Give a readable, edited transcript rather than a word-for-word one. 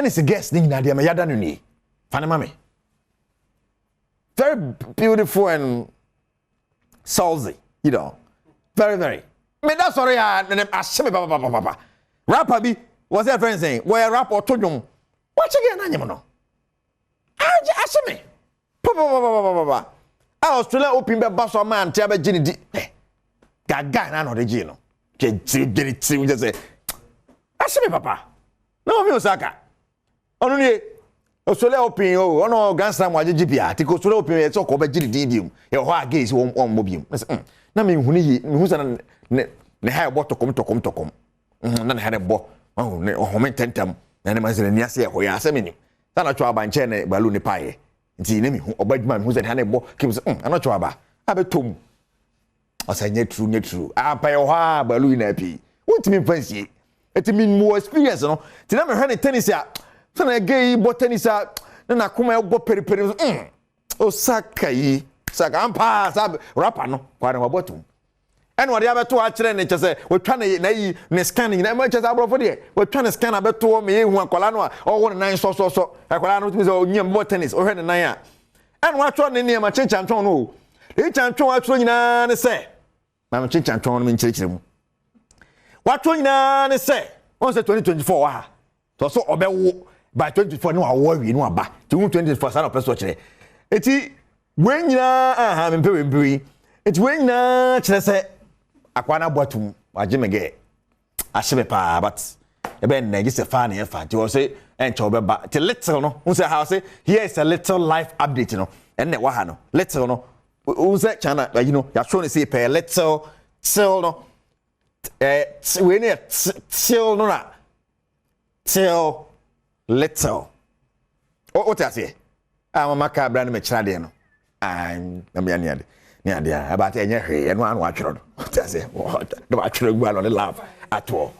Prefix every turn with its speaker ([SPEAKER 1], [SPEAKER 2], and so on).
[SPEAKER 1] Tennis girls ne nyinaa deɛ mɛyada no nie. Fa ne ma me. Very beautiful and salty. Very, very. Me da sorry a ne ahyɛ me papapapapa. Rapper bi wɔ sɛ friend sɛn wɔyɛ rapper, ɔto dwom. Wɔkyɛ gɛ na anyem no. Agye ahyɛ me. Papapapapapa. A Australia Open bɛba so ama ante abɛgye ne di. Eh. Gaga na na ɔde gye no. Twɛ tiri gyere tiri kyɛ sɛ ahyɛ me papa. Na wɔn mi Osaka. Ɔno nie Australia Open o, ɔno Grand Slam wagyegye bia te ko Australia Open yɛ sɛ ɔkɔ bɛgye ne din biom. Yɛ hɔ a gays wɔn mmɔ biom. Mɛ sɛ na mi hu ne yie, mi hu sɛ na ne ha ɛbɔ tɔkɔm tɔkɔm tɔkɔm na ne ha ne bɔ ɔho ne ɔhome ntɛntɛm na ne ma sɛ n'ani ase yɛ hɔ yɛ asɛm nim sɛ anatwa aba nkyɛn ne balu ne paayɛ, nti ne mi hu ɔba adwuma, mi hu sɛ ne ha ne bɔ kim sɛ anatwa aba abɛtɔ mu. Ɔsɛ nyɛ true, nyɛ true ampa. Yɛ hɔ a balu yi na pii wontumi mfa nsie. Eti mi mu experience no ti na mehwɛ ne tennis a, sɛ na gay yi bɔ tennis a, ne n'akoma ɛbɔ periperi. Osaka yi Saka ampa sa rapper no kwa na wabɔ tum ɛna ɔde abɛto akyerɛ ne kyɛ sɛ wɔtwa ne n'ayi ne scan nyinaa ɛmɛ kyɛ sɛ aborɔfo deɛ wɔtwa ne scan abɛto hɔ. Mɛ ehu akwadaa no a ɔwɔ ne nan sɔsɔsɔ. Akwadaa no tumi sɛ onyam bɔ tennis, ɔhwɛ ne nan a ɛna watwerɛ ne nneɛma kyenkyantɔn no o. Kyenkyantɔn atwerɛ nyinaa ne sɛ maame kyenkyantɔn no mi nkyerɛkyerɛ mu. Watwerɛ nyinaa ne sɛ wɔn sɛ 2024 wɔ ha tɔ so ɔbɛwo by 2024 ne wawo awie ne waba te hu 2024. Saa na ɔpɛ so ɔkyerɛ. Eti wei nyinaa aha mempɛ wei mpɛ wei. Eti wei nyinaa kyerɛ sɛ akwa no abɔ atum wagye me gɛ ahyɛ me paa, but ɛbɛn nnɛ gye sɛ fa na yɛfa nti wɔ sɛ ɛnkyɛ wɔbɛba. Te little no n sɛ ha sɛ here is a little life update no, ɛnna ɛwɔ ha no. Little no n sɛ China ayi no yɛatwerɛ no sɛ pɛɛ little till no ɛɛ wei no yɛ till no na till little o. Te aseɛ a mama kaa bra no mɛkyerɛ adeɛ no na meyɛ ne ade ne adeɛ a ɛbaate ɛnyɛ hwee. Ɛno ano atwerɛ no, te aseɛ, na watwerɛ gu ano ne love atoɔ.